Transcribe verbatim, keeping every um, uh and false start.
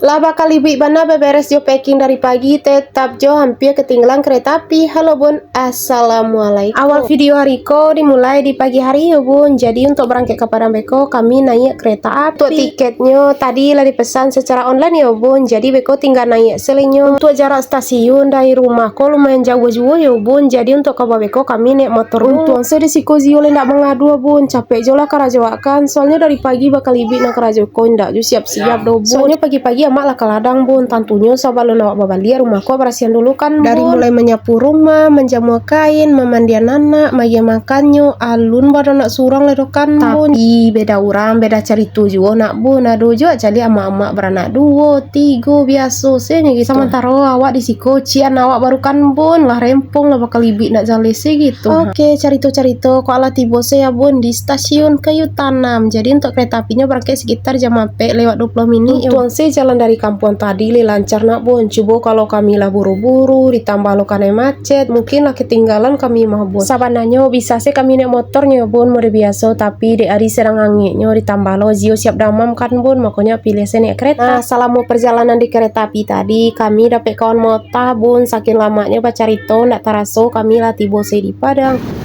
Lah bakalibuik bana baberes jo packing dari pagi, tetap jo hampir ketinggalan kereta api. Halo bun, assalamualaikum. Awal video hari ko dimulai di pagi hari yo bun. Jadi untuk barangkek ka Padang beko kami naiak kereta api. Untuk tiketnyo tadi lah dipesan secara online yo bun. Jadi beko tinggal naiak selinyo. Untuk jarak stasiun dari rumah ko lumayan jauah juo yo bun. Jadi untuk ka Padang beko kami naiak motor dulu. Untuang se di siko Zio lah indak mangadu bun. Capek jo lah karajo awak kan. Soalnyo dari pagi bakalibuik nan karajo ko indak jo siap siap doh bun. Soalnyo pagi-pagi amak lah ka ladang bun. Tantunyo sabalun awak babaliak rumah ko barasiahan dulu kan bun. Dari mulai manyapu rumah, manjamua kain, mamandian anak, maagiah makannyo, alun badan nak surang lai doh kan bun. Tapi beda urang, beda carito juo nak bun. Ado juo caliak amak-amak baranak duo, tigo, biaso se nyo gitu. Samantaro awak di siko, cian awak baru kan bun, lah rempong lah bakalibuik nak jaleh se gitu. Oke, carito-carito ko alah tibo se ya bun di stasiun Kayu Tanam. Jadi untuk kereta apinyo barangkek sekitar jam ampek lewat duo puluah minit. Untuang se jalan dari kampuang tadi lai lancar nak bun. Cubo kalau kami lah buru-buru, ditambah lo kanai macet, mungkin lah ketinggalan kami mah bun. Sabananyo bisa se kami naiak motornyo bun, model biaso, tapi dek ari sadang angeknyo, ditambah lo Zio siap damam kan bun, makonyo pilih se naiak kereta. Nah, salamo perjalanan di kereta api tadi, kami dapek kawan motah bun, saking lamaknyo bacarito, ndak taraso kami lah tibo se di Padang.